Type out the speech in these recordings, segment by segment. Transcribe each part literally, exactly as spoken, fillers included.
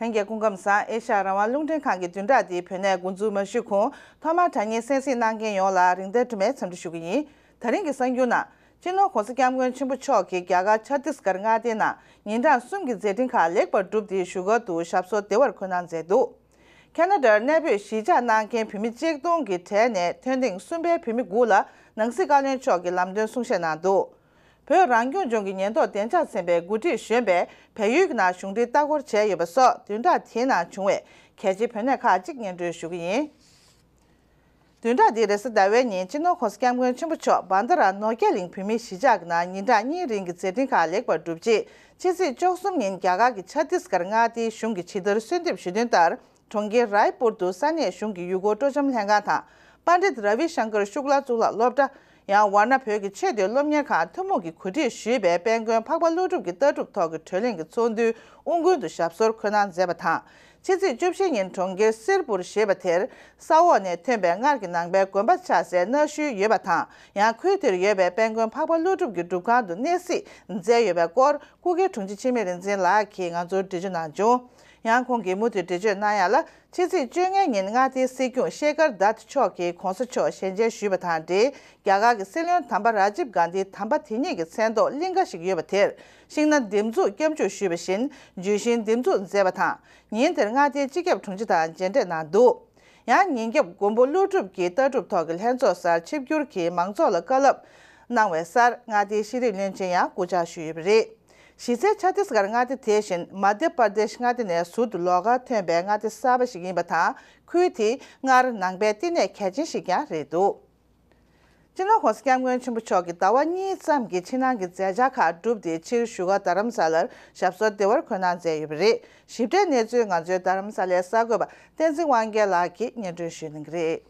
ལྷན་རྒྱས་སྐུ་ཁམས་བཟང་། ཨེ་ཤ་ཡ་རང་དབང་རླུང་འཕྲིན་ཁང་གི་བདུན་ཕྲག་འདིའི་བོད་གནས་འགོ་འཛུགས་མ་ཞུས་གོང་ཐོག་མར་དྲ་བརྙན་གསན་གཟིགས་གནང་མཁན་ཡོངས་ལ་རིང་བསྟན་སྒྲོལ་མས་འཚམས་འདྲི་ཞུ་གི་ཡིན། ད་རིང་གི་གསར་འགྱུར་ནང་། སྤྱི་ནོར་༸གོང་ས་༸སྐྱབས་མགོན་ཆེན་པོ་མཆོག་གིས་རྒྱ་གར་ཆ་ཏིས་གྷར་མངའ་སྡེའི་ནང་ཉིན་གྲངས་གསུམ་གྱི་མཛད་འཕྲིན་ཁག་ལེགས་པར་གྲུབ་སྟེ་བཞུགས་སྒར་དུ་ཞབས་སོར་བདེ་བར་འཁོད་གནང་མཛད་འདུག་ཁ་ན་ཌར་གནས་སྤོས་གཞིས་ཆགས་གནང་མཁན་བོད་མི་གཅིག་སྟོང་གི་གྲས་ནས་ཐོན་ཐེངས་གསུམ་པའི་བོད་མི་དགུ་ལ་ནང་སྲིད་བཀའ་བློན་མཆོག་གིས་ལམ་སྟོན་གསུང་བཤད་གནང་འདུག་བོད་རང་སྐྱོང་ལྗོངས་ཀྱི་ཉེན་རྟོག་བདེ་འཇགས་ཚན་པའི་འགོ་ཁྲིད་གཞོན་པས་བལ་ཡུལ་གྱི་ནང་གཞུང་འབྲེལ་ལྟ་སྐོར་བྱས་ཡོད་པ་སོགས་བདུན་ཕྲག་དེའི་ནང་བྱུང་བའི་གལ་ཆེའི་བོད་གནས་ཁག་ཅིག་སྙན་སྒྲོན་ཞུ་གི་ཡིན། བདུན་ཕྲག་འདིའི་རེས་གཟའ་ཟླ་བའི་ཉིན་སྤྱི་ནོར་༸གོང་ས་༸སྐྱབས་མགོན་ཆེན་པོ་མཆོག་བན་ད་ར་ནོར་རྒྱས་གླིང་བོད་མིའི་གཞིས་ཆགས་ཀྱི་ནང་ཉིན་གྲངས་གཉིས་རིང་གི་མཛད་འཕྲིན་ཁག་ལེགས་པར་གྲུབ་རྗེས་ཕྱི་ཚེས་བཅུ་གསུམ་ཉིན་རྒྱ་གར་གྱི་ཆ་ཏིས་གྷར་མངའ་སྡེའི་གཞུང་གིས་ཇི་ལྟར་གསོལ་འདེབས་ཞུས་དོན་ལྟར། གྲོང་ཁྱེར་རའི་པུར་དུ་ས་གནས་གཞུང་གི་ཡུལ་སྐོར་སྤྲོ་འཆམ་ལྷན་ཁང་དང་པཎྜི་ཏ་ར་བི་ཤང་ཀར་ཤུག་ལ་གཙུག་ལག་སློབ་གྲྭ། ཡང་ཝཱ་ཎ་བོད་ཀྱི་ཆེས་མཐོའི་སློབ་གཉེར་ཁང་ཐུན་མོང་གིས་གོ་སྒྲིག་ཞུས་པའི་དཔལ་མགོན་འཕགས་པ་ཀླུ་སྒྲུབ་ཀྱི་ལྟ་གྲུབ་ཐོག་གི་གྲོས་གླེང་གི་ཚོགས་འདུའི་དབུ་འགན་དུ་ཞབས་སོར་འཁོད་གནང་མཛད་པ་དང་། ཕྱི་ཚེས་བཅུ་བཞི་ཉིན་གྲོང་ཁྱེར་སིར་པུར་ཞེས་པ་དེར་ས་འོག་ནས་ཐོན་པའི་སྔར་གྱི་ནང་པའི་དགོན་པ་ཆགས་སའི་གནའ་ཤུལ་ཡོད་པ་དང་། ཡང་ཁུལ་དེར་ཡོད་པའི་དཔལ་མགོན་འཕགས་པ་ཀླུ་སྒྲུབ་ཀྱི་སྒྲུབ་ཁང་དུ་གནས་གཟིགས་མཛད་ཡོད་པའི་སྐོར་སྐུ་སྒེར་དྲུང་ཆེ་འཆི་མེད་རིག་འཛིན་ལགས་ཀྱིས་ང་ཚོར་འགྲེལ་བརྗོད་གནང་བྱུང་། ཡང་ཁོང་གིས་མུ་མཐུད་འགྲེལ་བརྗོད་གནང་ཡ་ལ། ཕྱི་ཚེས་བཅོ་ལྔ་ཉིན་མངའ་སྡེའི་སྲིད་སྐྱོང་ཤེ་ཁར་དཱད་མཆོག་གིས་༸གོང་ས་མཆོག་ཞལ་མཇལ་ཞུས་པ་དང་འབྲེལ། རྒྱ་གར་གྱི་སྲིད་བློན་དམ་པ་རཱ་ཇིབ་གྷན་དྷིའི་དམ་པ་དེ་ཉིད་ཀྱི་མཚན་ཐོག་གླིང་ག་ཞིག་ཡོད་པ་དེར་ཤིང་སྣ་འདེབས་འཛུགས་སྐྱབས་འཇུག་ཞུས་པ་བཞིན་ཇུས་ཤིང་འདེབས་འཛུགས་མཛད་པ་དང་། ཉིན་དེར་མངའ་སྡེའི་སྤྱི་ཁྱབ་དྲུང་ཆེ་དང་མཇལ་འཕྲད་གནང་འདུག་ཡང་ཉིན་རྒྱབ་མགོན་པོ་ཀླུ་སྒྲུབ་ཀྱི་ལྟ་གྲུབ་ཐོག་གི་ལྷན་ཚོགས་སར་ཆིབས་བསྒྱུར་གྱིས་མང་ཚོགས་ལ་བཀའ་སློབ་གནང་བའི་སར་མངའ་སྡེའི་ཤེས་རིག་བློན་ཆེན་ཡང་སྐུ་བཅར་ཞུས་ཡོད་པ་རེད། གཞི་རྩའི་ཆ་ཏིས་གྷར་མངའ་སྡེ་དེ་བཞིན་མ་དྷྱ་པར་དེཤ་མངའ་སྡེ་ནས་ཟུར་དུ་ལོགས་ཀར་ཐོན་པའི་མངའ་སྡེ་གསར་པ་ཞིག་ཡིན་པ་དང་། ཁུལ་དེའི་སྔར་ནང་པའི་བསྟི་གནས་གལ་ཆེན་ཞིག་ཀྱང་རེད་འདུག་སྤྱི་ནོར་༸གོང་ས་༸སྐྱབས་མགོན་ཆེན་པོ་མཆོག་གིས་ཟླ་བ་གཉིས་ཙམ་གྱི་ཕྱི་ནང་གི་མཛད་འཆར་ཁག་བསྒྲུབས་ཏེ་ཕྱིར་བཞུགས་སྒར་རྡ་རམ་ས་ལར་ཞབས་སོར་བདེ་བར་འཁོད་གནང་མཛད་ཡོད་པ་རེད། ཞིབ་ཕྲའི་གནས་ཚུལ་ང་ཚོའི་རྡ་རམ་ས་ལའི་གསར་འགོད་པ་བསྟན་འཛིན་དབང་རྒྱལ་ལགས་ཀྱིས་སྙན་སྒྲོན་ཞུ་གནང་གི་རེད།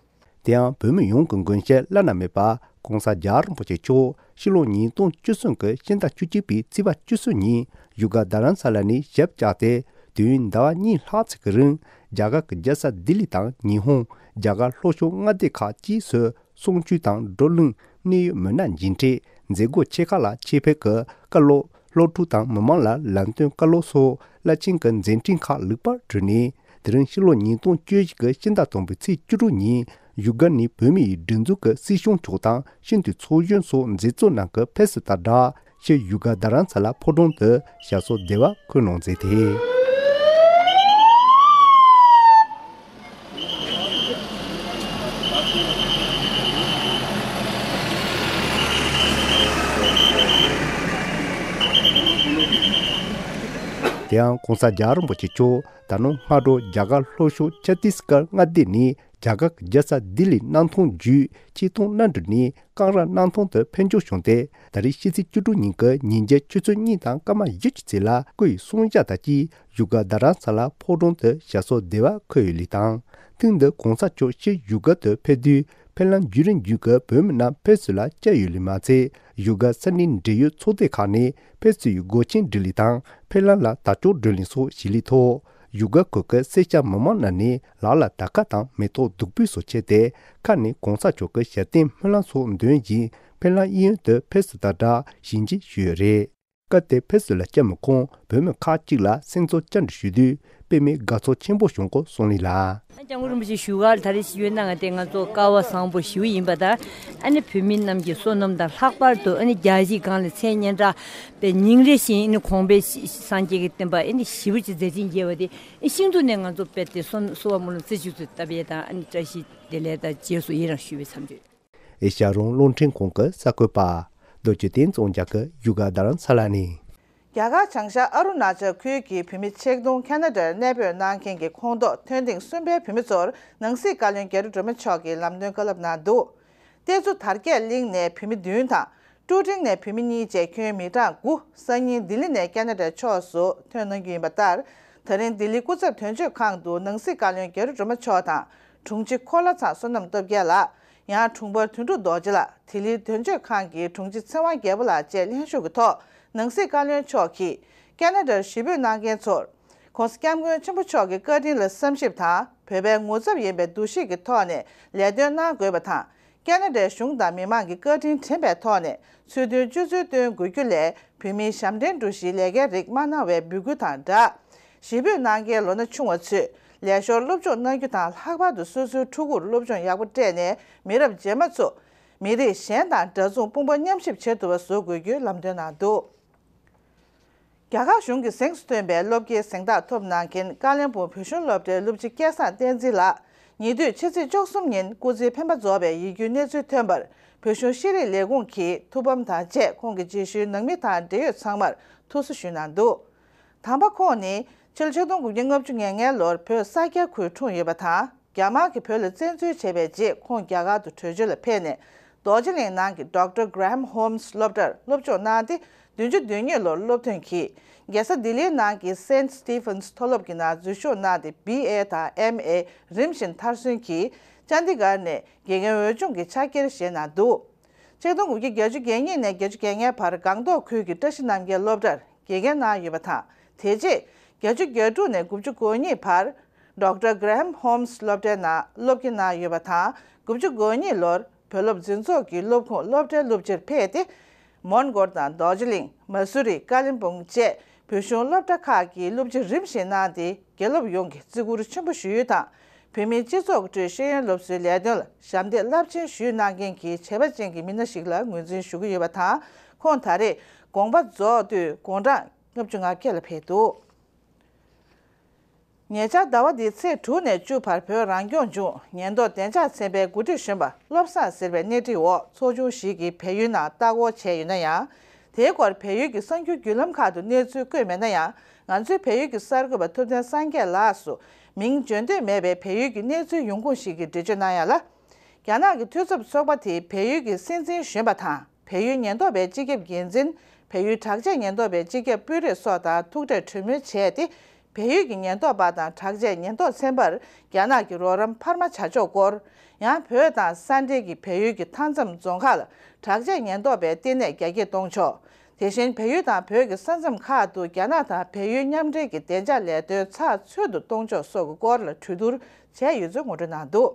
དེ་ཡང་བོད་མི་ཡོངས་ཀྱི་མགོན་སྐྱབས་བླ་ན་མེད་པ་༸གོང་ས་༸རྒྱལ་བ་རིན་པོ་ཆེ་མཆོག་ཕྱི་ལོ་ཉིས་སྟོང་བཅུ་གསུམ་གྱི་སྤྱི་ཟླ་བཅུ་གཅིག་པའི་ཚེས་པ་བཅུ་གསུམ་ཉིན་བཞུགས་སྒར་རྡ་རམ་ས་ལ་ནས་ཞབས་བཅགས་ཏེ། དུས་ཡུན་ཟླ་བ་གཉིས་ལྷག་ཙམ་གྱི་རིང་རྒྱ་གར་གྱི་རྒྱལ་ས་ལྡི་ལི་དང་ཉི་ཧོང་། རྒྱ་གར་ལྷོ་ཕྱོགས་མངའ་སྡེ་ཁག་བཅས་སུ་གསུང་ཆོས་དང་བགྲོ་གླེང་། གནད་ཡོད་མི་སྣ་མཇལ་འཕྲད། མཛད་སྒོ་ཆེ་ཁག་ལ་ཆེད་ཕེབས་ཀྱིས་བཀའ་སློབ། སློབ་ཕྲུག་དང་མི་མང་ལ་ལམ་སྟོན་བཀའ་སློབ་སོགས་རླབས་ཆེན་གྱི་མཛད་འཕྲིན་ཁག་ལེགས་པར་གྲུབ་ནས། དེ་རིང་ཕྱི་ལོ་ཉིས་སྟོང་བཅུ་བཞི་གི་སྤྱི་ཟླ་དང་པོའི་ཚེས་བཅུ་དྲུག་ཉིན་བཞུགས་སྒར་ནས་བོད་མི་ཡི་སྒྲིག་འཛུགས་ཀྱི་སྲིད་སྐྱོང་མཆོག་དང་ཤིན་ཏུ་ཚོགས་གཞོན་སོགས་མཛད་གཙོ་རྣམས་ཀྱི་ཕེབས་བསུ་དང་སྦྲགས། ཕྱིར་བཞུགས་སྒར་རྡ་རམ་ས་ལ་ཕོ་བྲང་དུ་ཞབས་སོར་བདེ་བར་འཁོད་གནང་མཛད་དེ། དེ་ཡང་༸གོང་ས་༸རྒྱལ་བ་རིན་པོ་ཆེ་མཆོག་ད་ནངས་སྔ་དྲོ་རྒྱ་གར་ལྷོ་ཕྱོགས་ཆ་ཏིས་གྷར་མངའ་སྡེ་ནས་རྒྱ་གར་གྱི་རྒྱལ་ས་ལྡི་ལི་གནམ་ཐང་བརྒྱུད་ཆེ་མཐོང་གནམ་གྲུ་ནས་ཀང་ར་གནམ་ཐང་དུ་ཕེབས་འབྱོར་བྱུང་སྟེ། ད་རེས་ཕྱི་ཚེས་བཅུ་དྲུག་ཉིན་གྱི་ཉིན་རྒྱབ་ཆུ་ཚོད་གཉིས་དང་སྐར་མ་བཞི་བཅུ་ཙམ་ལ་སྐུ་ཡི་གསུང་བཤད་དང་བཅས་བཞུགས་སྒར་རྡ་རམ་ས་ལ་ཕོ་བྲང་དུ་ཞབས་སོར་བདེ་བར་འཁོད་ཡོད་ལུགས་དང་། ཐེངས་འདིར་གོང་ས་མཆོག་ཕྱིར་བཞུགས་སྒར་དུ་ཕེབས་དུས་ཕེབས་ལམ་བརྒྱུད་རིམ་བརྒྱུད་ཀྱི་བོད་མི་རྣམས་ཕེབས་བསུ་ལ་བཅར་ཡོད་ལུགས་མ་ཚད། བཞུགས་སྒར་ས་གནས་འབྲེལ་ཡོད་ཚོགས་སྡེ་ཁག་ནས་ཕེབས་བསུའི་སྒོ་ཆེན་སྒྲིག་ལུགས་དང་ཕེབས་ལམ་ལ་དར་ལྕོག་སྒྲོན་གླེང་སོགས་བྱེད་ལུགས་ཐོག་བཞུགས་སྒར་ཁུལ་གྱི་སེར་སྐྱ་མི་མང་རྣམས་ནས་ལག་ལ་དར་དཀར་དང་མེ་ཏོག་བདུག་སྤོས་སོགས་ཕྱེ་སྟེ། ཁ་ནས་གོང་ས་མཆོག་གི་ཞལ་རྟེན་སྨོན་ལམ་སོགས་འདོན་བཞིན་ཕེབས་ལམ་གཡས་གཡོན་དུ་ཕེབས་བསུ་དང་སྦྲགས་ཞལ་མཇལ་ཞུས་ཡོད་རེད། སྐབས་དེར་ཕེབས་བསུ་ལ་བཅར་མི་ཁོང་བོད་མི་ཁག་ཅིག་ལ་སེམས་ཚོར་བཅར་འདྲི་ཞུས་དུས་དཔེ་མེད་དགའ་ཚོར་ཆེན་པོ་བྱུང་སྐོར་གསུངས་ལུགས་ལ། སྐྱབས་མགོན་རིན་པོ་ཆེ་བཞུགས་སྒར་ད་རེས་ཡོད་གནང་བ་དེ་ང་ཚོ་སྐལ་བ་བཟང་པོ་ཞེ་པོ་ཡིན་པ་དང་། ཨ་ནི་བོད་མི་རྣམས་ཀྱི་བསོད་ནམས་དང་ལྷག་པར་དུ་ཨ་ནི་རྒྱལ་གཞིས་སྒང་ལ་མཚན་སྙན་གྲགས་པའི་ཉིན་རེ་བཞིན་ཨ་ནི་གོང་འཕེལ་སངས་རྒྱས་ཀྱི་བསྟན་པ་ཨ་ནི་ཞེ་པོ་ཅིག་མཛད་འཕྲིན་རྒྱས་པ་དེ་ཨ་ཤིན་ཏུ་ནས་ང་ཚོ་དཔེ་དེ་གསོལ་བ་སྨོན་ལམ་རྩེ་གཅིག་ཏུ་བཏབ་ཡས་དང་ཨ་ནི་བཀྲ་ཤིས་བདེ་ལེགས་དང་རྗེས་སུ་ཡི་རང་ཞུ་བའི་འཚམས་འདྲི། ཨེ་ཤ་ཡ་རང་དབང་རླུང་འཕྲིན་ཁང་གི་གསར་འགོད་པ་རྡོ་རྗེ་བསྟན་འཛིན་དབང་རྒྱལ་གྱིས་བཞུགས་སྒར་རྡ་རམ་ས་ལ་ནས། རྒྱ་གར་བྱང་ཤར་ཨ་རུ་ན་ཅལ་ཁུལ་གྱི་བོད་མི་ཆིག་སྟོང་ཁ་ན་ཌར་གནས་སྤོས་གནང་མཁན་གྱི་ཁོངས་གཏོགས་ཐོན་ཐེངས་གསུམ་པའི་བོད་མི་ཚོར་ནང་སྲིད་བཀའ་བློན་རྒྱ་རི་སྒྲོལ་མ་མཆོག་གིས་ལམ་སྟོན་བཀའ་སློབ་གནང་འདུག་གཏེར་མཛོད་དར་རྒྱས་གླིང་ནས་བོད་མི་བདུན་དང་། ཀྲུའུ་ཀྲིང་ནས་བོད་མི་གཉིས་བཅས་ཁྱོན་མི་གྲངས་དགུ་སང་ཉིན་ལྡི་ལི་ནས་ཁ་ན་ཌའི་ཕྱོགས་སུ་ཐོན་གནང་རྒྱུ་ཡིན་པ་ལྟར། ད་རིང་ལྡི་ལི་སྐུ་ཚབ་དོན་གཅོད་ཁང་དུ་ནང་སྲིད་བཀའ་བློན་རྒྱ་རི་སྒྲོལ་མ་མཆོག་དང་དྲུང་ཆེ་འཁོར་ལྷ་ཚང་བསོད་ནམས་སྟོབས་རྒྱལ་ལགས། ཡང་དྲུང་འཕར་དོན་གྲུབ་རྡོ་རྗེ་ལགས། ལྡི་ལིའི་དོན་གཅོད་ཁང་གི་དྲུང་ཆེ་ཚེ་དབང་རྒྱལ་པོ་ལགས་བཅས་ལྷན་ཞུགས་ཀྱི་ཐོག་ནང་སྲིད་བཀའ་བློན་མཆོག་གིས་ཁ་ན་ཌར་གཞིས་སྤོས་གནང་མཁན་ཚོར། ༸གོང་ས་༸སྐྱབས་མགོན་ཆེན་པོ་མཆོག་གི་བཀའ་དྲིན་ལ་བསམ་ཞིབ་དང་བོད་པའི་ངོ་ཚབ་ཡིན་པའི་འདུ་ཤེས་ཀྱི་ཐོག་ནས་ལས་དོན་གནང་དགོས་པ་དང་། ཁ་ན་ཌའི་གཞུང་དང་མི་མང་གི་བཀའ་དྲིན་དྲན་པའི་ཐོག་ནས་ཚུལ་མཐུན་སྤྱོད་ཚུལ་སྟོན་དགོས་རྒྱུ་ལས་བོད་མིའི་ཞབས་འདྲེན་འགྲུལ་བཞུད་ལས་ཀའི་རིགས་མ་གནང་བའི་འབོད་སྐུལ་དང་སྦྲགས། གཞིས་སྤོས་གནང་མཁན་ལོ་ན་ཆུང་བ་ཚོས་ལས་ཞོར་སློབ་སྦྱོང་གནང་རྒྱུ་དང་། ལྷག་པར་དུ་སོ་སོའི་ཕྲུ་གུར་སློབ་སྦྱོང་ཡག་པོ་སྤྲད་ནས་མི་རབས་རྗེས་མ་ཚོ་མི་རིགས་གཞན་དང་འདྲ་མཚུངས་དཔུང་པ་མཉམ་གཤིབ་བྱེད་ཐུབ་པ་བཟོ་དགོས་རྒྱུའི་ལམ་སྟོན་གནང་འདུག་རྒྱ་གར་གཞུང་གིས་གཟེངས་སུ་ཐོན་པའི་སློབ་དགེའི་གཟེངས་རྟགས་ཐོབ་གནང་མཁན་ཀ་ལོན་སྦུག་བོད་གཞུང་སློབ་གྲྭའི་སློབ་སྤྱི་སྐལ་བཟང་བསྟན་འཛིན་ལགས། ཉེ་དུས་ཕྱི་ཚེས་བཅུ་གསུམ་ཉིན་སྐུ་ཚེའི་འཕེན་པ་རྫོགས་པའི་ཡིད་སྐྱོའི་གནས་ཚུལ་ཐོན་པར། བོད་གཞུང་ཤེས་རིག་ལས་ཁུངས་ཀྱིས་ཐུགས་ཕམ་དང་བཅས་ཁོང་གི་རྗེས་ཤུལ་ནང་མི་དང་འབྲེལ་ཡོད་ཚང་མར་ཐུགས་གསོ་ཞུས་གནང་འདུག་དམ་པ་ཁོང་ནི་ཕྱི་ལོ་ཆིག་སྟོང་དགུ་བརྒྱ་ལྔ་བཅུ་ང་ལྔ་ལོར་བོད་ས་སྐྱ་ཁུལ་འཁྲུངས་ཡོད་པ་དང་། རྒྱ་དམར་གྱིས་བོད་ལ་བཙན་འཛུལ་བྱས་པའི་རྗེས་ཁོང་རྒྱ་གར་དུ་བྲོས་བྱོལ་ལ་ཕེབས་ནས། རྡོ་རྗེ་གླིང་ནང་གི་Doctor Graham Holmes སློབ་གྲྭར་སློབ་སྦྱོང་གནང་སྟེ། བདུན་ཅུ་དོན་གཉིས་ལོར་སློབ་ཐོན་གྱིས་རྒྱལ་ས་ལྡི་ལིའི་ནང་གི་Saint Stephen's མཐོ་སློབ་ཀྱི་ནང་འཛུལ་ཞུགས་གནང་སྟེ། བི་ཨེ་དང་ཨེམ་ཨེ་རིམ་བཞིན་མཐར་སོན་གྱིས་ཅན་དི་གར་ནས་དགེ་རྒན་འོས་སྦྱོང་གི་ཕྱག་འཁྱེར་བཞེས་གནང་འདུག་ཆིག་སྟོང་དགུ་བརྒྱ་བརྒྱད་ཅུ་གྱ་གཉིས་ནས་བརྒྱད་ཅུ་གྱ་ལྔ་བར་སྒང་ཏོག་ཁུལ་གྱི་བཀྲ་ཤིས་རྣམ་རྒྱལ་སློབ་གྲྭར་དགེ་རྒན་གནང་ཡོད་པ་དང་། དེ་རྗེས་བརྒྱད་ཅུ་གྱ་དྲུག་ནས་དགུ་བཅུ་གོ་གཉིས་བར་Doctor Graham Holmes སློབ་གྲྭའི་ནང་སློབ་དགེ་གནང་ཡོད་པ་དང་། དགུ་བཅུ་གོ་གཉིས་ལོར་བོད་སློབ་འཛིན་ཚོགས་ཀྱི་སློབ་ཁོངས་སློབ་གྲྭའི་སློབ་སྤྱིར་ཕེབས་ཏེ། མོན་གྷོ་དང་རྡོ་རྗེ་གླིང་། མ་སུ་རི། ཀ་ལིམ་པོང་བཅས་བོད་གཞུང་སློབ་གྲྭ་ཁག་གི་སློབ་སྤྱི་རིམ་བཞིན་གནང་སྟེ། དགེ་སློབ་ཡོངས་ཀྱི་བརྩི་བཀུར་ཆེན་པོ་ཞུས་དང་། བོད་མིའི་སྤྱི་ཚོགས་ཀྱི་ཁྲོད་ཤེས་ཡོན་སློབ་གསོའི་ལས་དོན་ལ་ཞབས་འདེགས་རླབས་ཆེན་ཞུས་གནང་མཁན་གྱི་བྱས་པ་ཅན་གྱི་མི་སྣ་ཞིག་ལ་ངོས་འཛིན་ཞུ་གི་ཡོད་པ་དང་། ཁོང་ད་རེས་དགོངས་པ་རྫོགས་དུས་དགུང་གྲངས་ལྔ་བཅུ་ང་བརྒྱད་ལ་ཕེབས་འདུག་ཉེ་ཆར་ཟླ་བ་འདིའི་ཚེས་དྲུག་ནས་བཅུ་བར་བོད་རང་སྐྱོང་ལྗོངས་ཉེན་རྟོག་བདེ་འཇགས་ཚན་པའི་འགོ་ཁྲིད་གཞོན་པ་བློ་བཟང་ཟེར་བའི་སྣེ་ཁྲིད་འོག་ཚོགས་ཆུང་ཞིག་གིས་བལ་ཡུལ་ནང་ལྟ་སྐོར་བྱས་ཡོད་ན་ཡང་། དེའི་སྐོར་བལ་ཡུལ་གྱི་གསར་འགྱུར་བརྒྱུད་ལམ་ཁག་ཏུ་གནས་ཚུལ་བཀོད་མེད་ན་ཡང་། ང་ཚོའི་བལ་ཡུལ་གྱི་གསར་འགོད་པ་ཐུབ་བསྟན་སངས་རྒྱས་ལགས་སུ་མིང་བརྗོད་འདོད་མེད་པའི་བལ་ཡུལ་གྱི་གནས་ཚུལ་ཡོང་ཁུངས་ཤིག་གིས་འགྲེལ་བརྗོད་གནང་ཡ་ལ། རྒྱ་ནག་གི་འཐུས་ཚབ་ཚོགས་པ་དེས་བལ་ཡུལ་གྱི་སྲིད་འཛིན་གཞོན་པ་དང་། བལ་ཡུལ་ཉེན་རྟོག་པའི་སྤྱི་ཁྱབ་འགན་འཛིན། བལ་ཡུལ་དྲག་ཆས་ཉེན་རྟོག་པའི་སྤྱི་ཁྱབ་དཔོན་རིགས་སོགས་དང་ཐུག་འཕྲད་གྲོས་མོལ་བྱས་ཏེ། བལ་ཡུལ་གྱི་ཉེན་རྟོག་པ་དང་དྲག་ཆས་ཉེན་རྟོག་ཚན་པར་རྒྱ་ནག་གི་རོགས་རམ་འཕར་མ་བྱ་ཕྱོགས་སྐོར། ཡང་བོད་དང་ས་འབྲེལ་གྱི་བལ་ཡུལ་གྱི་མཐའ་མཚམས་རྫོང་ཁག་ལ་དྲག་ཆས་ཉེན་རྟོག་པའི་ལྟེ་གནས་རྒྱ་སྐྱེད་གཏོང་ཕྱོགས། དེ་བཞིན་བལ་ཡུལ་དང་བོད་ཀྱི་ས་མཚམས་ཁག་ཏུ་རྒྱ་ནག་དང་བལ་ཡུལ་མཉམ་འབྲེལ་གྱི་བདེ་འཇགས་ལས་དོན་ཚགས་ཚུད་དུ་གཏོང་ཕྱོགས་སོགས་ཀྱི་སྐོར་ལ་གྲོས་བསྡུར་བྱས་ཡོད་ཚུལ་ངོ་སྤྲོད་གནང་འདུག་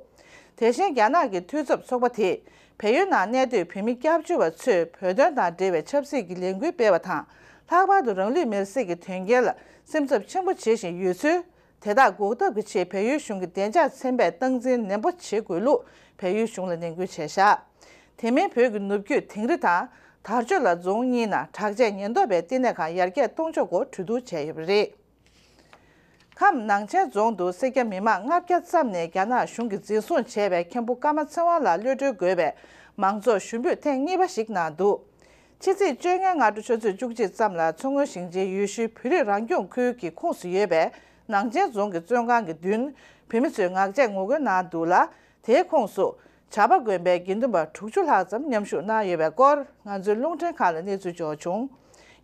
དེ་བཞིན་རྒྱ་ནག་གི་འཐུས་ཚབ་ཚོགས་པ་དེས་བལ་ཡུལ་ནང་གནས་སྡོད་བོད་མི་སྐྱབས་བཅོལ་བ་ཚོས་བོད་དོན་དང་འབྲེལ་བའི་ཆབ་སྲིད་ཀྱི་ལས་འགུལ་སྤེལ་བ་དང་། ལྷག་པར་དུ་རང་ལུས་མེར་སྲེག་གི་དོན་རྐྱེན་ལ་སེམས་འཚབ་ཆེན་པོ་བྱེད་བཞིན་ཡོད་ཚུལ། དེ་དག་འགོག་ཐབས་ཀྱི་ཆེད་བལ་ཡུལ་གཞུང་གི་བདེ་འཇགས་ཚན་པས་སྟངས་འཛིན་ནན་པོ་བྱེད་དགོས་ལུགས་བལ་ཡུལ་གཞུང་ལ་ནན་སྐུལ་བྱས་བཞག་དེ་མིན་བོད་ཀྱི་ནུབ་རྒྱུད་དིང་རི་དང་དར་ལྕོག་ལ་རྫོང་གཉིས་ནང་དྲག་ཆས་ཉེན་རྟོག་པའི་ལྟེ་གནས་ཁང་ཡར་རྒྱས་གཏོང་ཕྱོགས་སྐོར་གྲོས་བསྡུར་བྱས་ཡོད་པ་རེད། ཁམས་ནང་ཆེན་རྫོང་དུ་སེར་སྐྱ་མི་མང་ལྔ་བརྒྱ་ཙམ་ནས་རྒྱ་ནག་གཞུང་གིས་འཛིན་བཟུང་བྱས་པའི་མཁན་པོ་ཀརྨ་ཚེ་དབང་ལགས་གློད་གྲོལ་དགོས་པའི་མང་ཚོགས་ཞུ་འབོད་ཐེངས་གཉིས་པ་ཞིག་གནང་འདུག་ཕྱི་ཚེས་བཅོ་ལྔ་སྔ་དྲོ་ཆུ་ཚོད་བཅུ་གཅིག་ཙམ་ལ་མཚོ་སྔོན་ཞིང་ཆེན་ཡུལ་ཤུལ་བོད་རིགས་རང་སྐྱོང་ཁུལ་གྱི་ཁོངས་སུ་ཡོད་པའི་ནང་ཆེན་རྫོང་གི་བཙོན་ཁང་གི་མདུན་བོད་མི་ཚོས་ངག་བཅད་ངོ་རྒོལ་གནང་འདུག་ལ། དེའི་ཁོངས་སུ་བྱ་པ་དགོན་པའི་དགེ་འདུན་པ་དྲུག་ཅུ་ལྷག་ཙམ་མཉམ་ཞུགས་གནང་ཡོད་པའི་སྐོར་ང་ཚོའི་རླུང་འཕྲིན་ཁང་ལ་གནས་ཚུལ་འབྱོར་བྱུང་།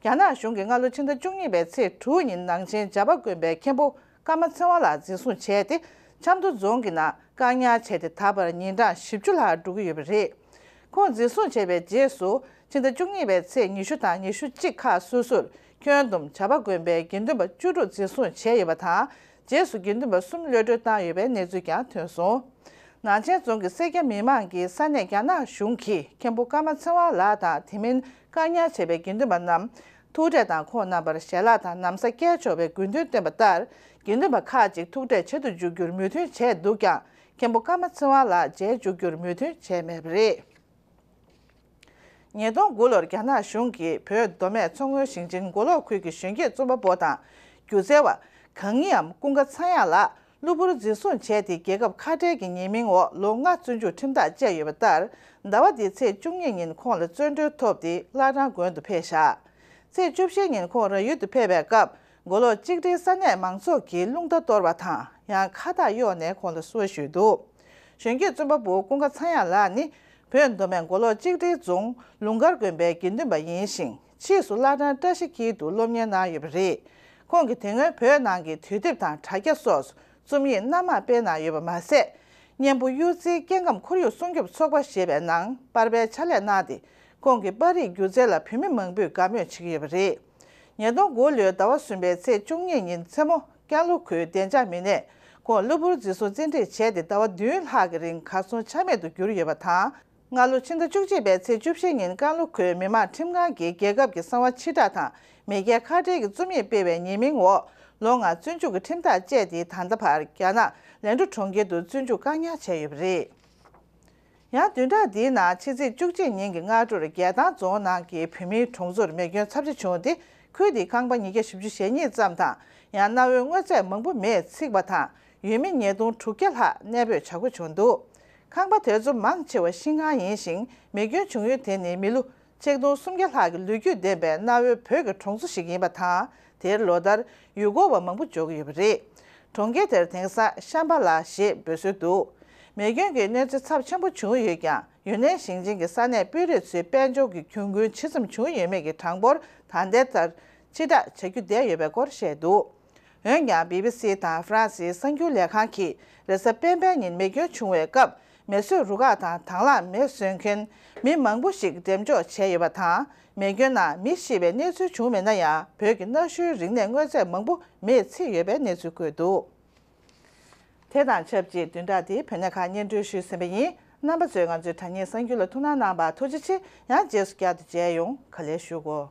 རྒྱ་ནག་གཞུང་གིས་སྔ་ལོ་ཕྱི་ཟླ་བཅུ་གཉིས་པའི་ཚེས་དྲུག་ཉིན་ནང་ཆེན་བྱ་པ་དགོན་པའི་མཁན་པོ་ཀརྨ་ཚེ་དབང་ལགས་འཛིན་བཟུང་བྱས་ཏེ། ཆབ་མདོ་རྫོང་གི་ནང་བཀག་ཉར་བྱས་ཏེ། ད་བར་ཉིན་གྲངས་བཞི་བཅུ་ལྷག་འགྲོ་གི་ཡོད་པ་རེད། ཁོང་འཛིན་བཟུང་བྱས་པའི་རྗེས་སུ་ཕྱི་ཟླ་བཅུ་གཉིས་པའི་ཚེས་ཉི་ཤུ་དང་ཉི་ཤུ་གཅིག་ཁག་སོ་སོར་ཁྱོན་བསྡོམས་བྱ་པ་དགོན་པའི་དགེ་འདུན་པ་བཅུ་དྲུག་འཛིན་བཟུང་བྱས་ཡོད་པ་དང་། རྗེས་སུ་དགེ་འདུན་པ་གསུམ་གློད་གྲོལ་བཏང་ཡོད་པའི་གནས་ཚུལ་ཀྱང་ཐོན་སོང་། ནང་ཆེན་རྫོང་གི་སེར་སྐྱ་མི་མང་གིས་ས་གནས་རྒྱ་ནག་གཞུང་གིས་མཁན་པོ་ཀརྨ་ཚེ་དབང་ལགས་དང་། དེ་མིན་བཀག་ཉར་བྱས་པའི་དགེ་འདུན་པ་རྣམས་ཐུག་འཕྲད་དང་། ཁོང་རྣམ་པར་ཞལ་ལག་དང་ན་བཟའ་བསྐྱལ་ཆོག་པའི་དགོས་འདུན་བཏོན་པ་ལྟར། དགེ་འདུན་པ་ཁག་ཅིག་ཐུག་འཕྲད་བྱེད་དུ་འཇུག་རྒྱུར་མོས་མཐུན་བྱས་འདུག་ཀྱང་། མཁན་པོ་ཀརྨ་ཚེ་དབང་ལགས་མཇལ་འཇུག་རྒྱུར་མོས་མཐུན་བྱས་མེད་པ་རེད། ཉིས་སྟོང་དགུ་ལོར་རྒྱ་ནག་གཞུང་གིས་བོད་མདོ་སྨད་མཚོ་སྔོན་ཞིང་ཆེན་མགོ་ལོག་ཁུལ་གྱི་གཞོན་སྐྱེས་རྩོམ་པ་པོ་དང་སྒྱུ་རྩལ་བ་གང་ཉིད་འམ་ཀུན་དགའ་ཚངས་དབྱངས་ལགས་གློ་བུར་འཛིན་བཟུང་བྱས་ཏེ། རྒྱལ་ཁབ་ཁ་བྲལ་གྱི་ཉེས་མིང་འོག་ལོ་ལྔ་བཙོན་འཇུག་ཁྲིམས་ཐག་བཅད་ཡོད་པ་ལྟར། ཟླ་བ་འདིའི་ཚེས་བཅུ་གཉིས་ཉིན་ཁོང་ལ་བཙོན་གྲོལ་ཐོབ་སྟེ། བླ་བྲང་དགོན་དུ་ཕེབས་བཞག་ཚེས་བཅུ་བཞི་ཉིན་ཁོང་རང་ཡུལ་དུ་ཕེབས་པའི་སྐབས། མགོ་ལོག་གཅིག་སྒྲིལ་ས་གནས་མང་ཚོགས་ཀྱིས་རླུང་རྟ་གཏོར་བ་དང་། ཡང་ཁ་བཏགས་གཡོགས་ནས་ཁོང་ལ་བསུ་བ་ཞུས་འདུག་གཞོན་སྐྱེས་རྩོམ་པ་པོ་ཀུན་དགའ་ཚངས་དབྱངས་ལགས་ནི། བོད་མདོ་སྨད་མགོ་ལོག་གཅིག་སྒྲིལ་རྫོང་ལུང་དཀར་དགོན་པའི་དགེ་འདུན་པ་ཡིན་ཞིང་། ཕྱིས་སུ་བླ་བྲང་བཀྲ་ཤིས་འཁྱིལ་དུ་སློབ་གཉེར་གནང་ཡོད་པ་རེད། ཁོང་གིས་དེ་སྔོན་བོད་ནང་གི་དུས་དེབ་དང་དྲ་རྒྱ་སོགས་སུ་རྩོམ་ཡིག་སྣ་མང་སྤེལ་གནང་ཡོད་པ་མ་ཟད། སྙན་པོ་གཡུ་རྩེའི་སྐྱེ་ཁམས་ཁོར་ཡུག་སྲུང་སྐྱོབ་ཚོགས་པ་ཞེས་པའི་ནང་པར་པའི་ཕྱག་ལས་གནང་སྟེ། ཁོང་གིས་པར་རིས་སྒྱུ་རྩལ་ལ་བོད་མི་མང་པོས་དགའ་མོས་བྱེད་ཀྱི་ཡོད་པ་རེད། ཉིས་སྟོང་དགུ་ལོའི་ཟླ་བ་གསུམ་པའི་ཚེས་བཅུ་གཉིས་ཉིན་མཚན་མོ་ཀན་ལྷོ་ཁུལ་བདེ་འཇགས་མི་སྣས་ཁོང་གློ་བུར་འཛིན་བཟུང་བཙན་ཁྲིད་བྱས་ཏེ། ཟླ་བ་བདུན་ལྷག་གི་རིང་གར་སོང་ཆ་མེད་དུ་གྱུར་ཡོད་པ་དང་། སྔ་ལོ་ཕྱི་ཟླ་བཅུ་གཅིག་པའི་ཚེས་བཅུ་བཞི་ཉིན་ཀན་ལྷོ་ཁུལ་མི་དམངས་ཁྲིམས་ཁང་གིས་རྒྱལ་ཁབ་ཀྱི་གསང་བ་ཕྱིར་བསྒྲགས་དང་མེས་རྒྱལ་ཁ་བྲལ་གྱི་རྩོམ་ཡིག་སྤེལ་བའི་ཉེས་མིང་འོག་ ལོ་ལྔ་བཙོན་འཇུག་གི་ཁྲིམས་ཐག་བཅད་དེ། ད་ལྟ་བར་རྒྱ་ནག་ལན་ཀྲུ་གྲོང་ཁྱེར་དུ་བཙོན་འཇུག་བཀག་ཉར་བྱས་ཡོད་པ་རེད། ཡང་བདུན་ཕྲག་འདིའི་ནང་ཕྱི་ཚེས་བཅུ་གཅིག་ཉིན་གྱི་སྔ་དྲོར་རྒྱལ་ཐང་རྫོང་ནང་གི་བོད་མིའི་གྲོང་ཚོར་མེ་སྐྱོན་ཚབས་ཆེ་བྱུང་སྟེ། ཁུལ་དེའི་ཁང་པ་ཉིས་བརྒྱ་བཞི་བཅུ་ཞེ་གཉིས་ཙམ་དང་། ཡང་གནའ་བོའི་དངོས་རྫས་མང་པོ་མེས་ཚིག་པ་དང་། ཡུལ་མི་ཉིས་སྟོང་དྲུག་བརྒྱ་ལྷག་གནས་སྤོས་བྱ་དགོས་བྱུང་འདུག་ཁང་པ་དེ་ཚོ་མང་ཆེ་བ་ཤིང་ཁང་ཡིན་ཞིང་། མེ་སྐྱོན་བྱུང་ཡུལ་དེ་ནི་མི་ལོ་ཆིག་སྟོང་སུམ་བརྒྱ་ལྷག་གི་ལོ་རྒྱུས་ལྡན་པའི་གནའ་བོའི་བོད་ཀྱི་གྲོང་ཚོ་ཞིག་ཡིན་པ་དང་། དེར་ལོ་ལྟར་ཡུལ་སྐོར་བ་མང་པོ་འབྱོར་གྱི་ཡོད་པ་རེད། གྲོང་ཁྱེར་དེར་དེང་སང་ཤམ་བྷ་ལ་ཞེས་འབོད་སྲོལ་འདུག་མེ་སྐྱོན་གྱི་གནོད་འཚེ་ཚབས་ཆེན་པོ་བྱུང་ཡོད་ཀྱང་། ཡུན་ནན་ཞིང་ཆེན་གྱི་ས་གནས་དཔོན་རིགས་ཚོས་དཔལ་འབྱོར་གྱི་གྱོང་གུན་ཇི་ཙམ་བྱུང་ཡོད་མེད་ཀྱི་གྲངས་འབོར་ད་ལྟའི་ལྟར་ཕྱིར་བསྒྲགས་བྱ་རྒྱུ་བསྡད་ཡོད་པའི་སྐོར་བཤད་འདུག་འོན་ཀྱང་། བི་བི་སི་དང་ཧྥ་རན་སིའི་གསར་འགྱུར་ལས་ཁང་གིས་རེས་གཟའ་སྤེན་པའི་ཉིན་མེ་སྐྱོན་བྱུང་བའི་སྐབས། མེ་གསོད་རུ་ཁག་དང་དང་བླངས་མེ་གསོད་མཁན་མི་མང་པོ་ཞིག་འགྲེམས་འཇོག་བྱས་ཡོད་པ་དང་། མེ་སྐྱོན་ནང་མི་ཤི་བའི་གནས་ཚུལ་བྱུང་མེད་ན་ཡང་། བོད་ཀྱི་གནའ་ཤུལ་རིག་གནས་དངོས་རྫས་མང་པོ་མེས་ཚིག་ཡོད་པའི་གནས་ཚུལ་བཀོད་འདུག་དེ་དང་ཆབས་ཅིག་བདུན་ཕྲག་འདིའི་བོད་གནས་ཁག་སྙན་སྒྲོན་ཞུས་ཟིན་པ་ཡིན། རྣམ་པ་ཚོས་ང་ཚོའི་དྲ་བརྙན་གསར་འགྱུར་ལ་ཐུགས་སྣང་གནང་བར་ཐུགས་རྗེ་ཆེ། ཡང་རྗེས་སུ་བསྐྱར་དུ་མཇལ་ཡོང་། ག་ལེར་བཞུགས་གོ།